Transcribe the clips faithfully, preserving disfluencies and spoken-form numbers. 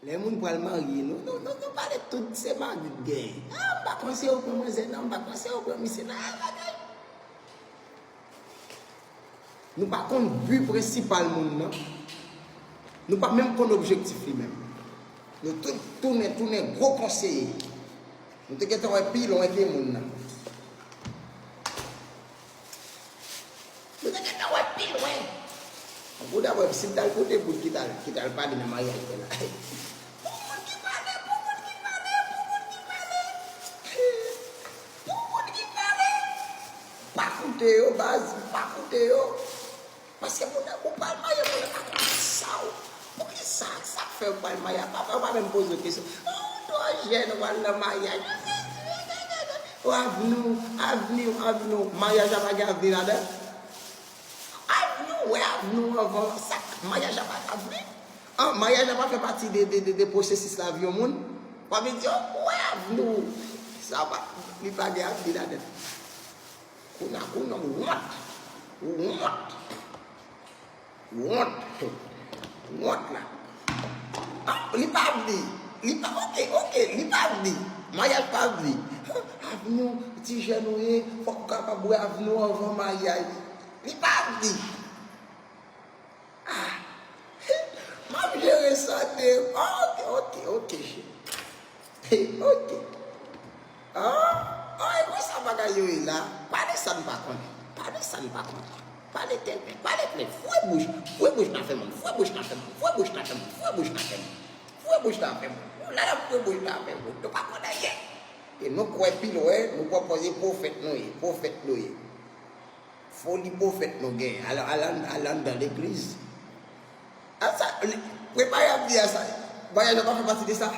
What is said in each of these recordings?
Lè moun pral marye, nou, nou, nou, nou pale tout se mari k genyen. Ah, m pa konseye w pran manzè, non, m pa konseye w pran misye, non, ah, bagay. Nou pa konn bi prensipal moun nan. Nou pa menm konn objektif li menm. Nou tout tounen, tounen gwo konseye. Nou te gentan wè pi lwen ke moun nan. Nou te gentan wè pi lwen. Pou dabò, si m t al pote bout ki t al, ki t al pale nan maryaj mwen la. Pou moun ki pale, pou moun ki pale, pou moun ki pale. Pou moun ki pale. Pa koute yo, baz, pa koute yo. Paske moun nan, ou pral marye, moun nan pa konn sa w. Poukisa, sa k fè w pral marye? Papa, pa menm poze w kesyon. Oh, ou twò jèn, ou pral nan maryaj. Oh, avni w, avni w, avni w. Maryaj la pa gen avni ladan l? Avni w, wè avni w anvan sa, maryaj la pa gen avni? An, maryaj la pa fè pati de, de, de, de pwosesis lavi yon moun? W ap di, oh, wè avni w. Sa pa, li pa gen avni ladan l. Kounye a, kounye a, ou wont. Ou wont. Wont. Wont la. Ah, li pa vle. Li pa, oke, oke, li pa vle. Maryaj pa vle. Avni w, ti jèn ou ye, fòk ou kapab wè avni w anvan maryaj. Li pa vle. Ah, m ap jere sante. Ah, oke, oke, oke, cheri. Oke. Ah, ah, e konsa bagay yo ye la. Pale sa n pa konnen. Pale sa n pa konnen. Pale tenten. Pale tenten. Fouye bouch. Fouye bouch nan fè moun. Fouye bouch nan fè moun. Fouye bouch nan fè moun. Fouye bouch nan fè moun. Fouye bouch nan fè moun. Nou la, n ap fouye bouch nan fè moun. Nou pa konnen anyen. E nou kwè pi lwen, nou pwopoze pwofèt nou ye. Pwofèt nou ye. Foli pwofèt nou genyen. Al, al, al anndan legliz. A sa, li, prepare avni a sa. Maryaj la pa fè pati de sa.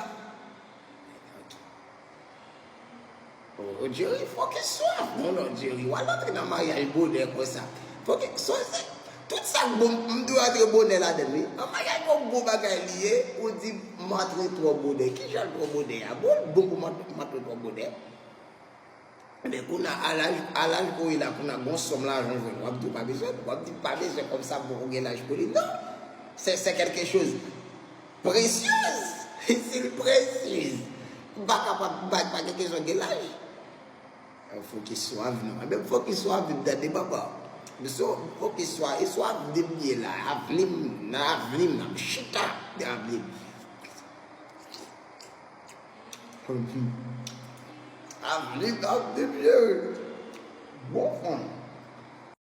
O, o, Jerry, fokis sou avni w non, Jerry. W al antre nan maryaj bonè konsa. Fokis, sonje, tout sa k bon, m dwe antre bonè ladan l, wi. An maryaj, yon bon bagay li ye, ou di m antre twò bonè. Ki jan l twò bonè a? Bon, l bon pou m antre, m antre twò bonè. Men kounye a, a laj, a laj ke w ye la, kounye a, gon sòm lajan w jwenn. W ap di w pa bezwen, w ap di w pa bezwen kòm sa pou w gen laj pou li. Non! Se, se quelque chose précieuse. Si l précieuse, m pa kapab, m pa, pa gen kesyon gen laj. Fokis sou avni w. Ebyen, fokis sou avni m, tande papa. M so, fokis sou, e sou avni m ye la. Avni m, nan avni m, nan m chita, nan avni m. Avni, avni m, cheri. Bon, fanm.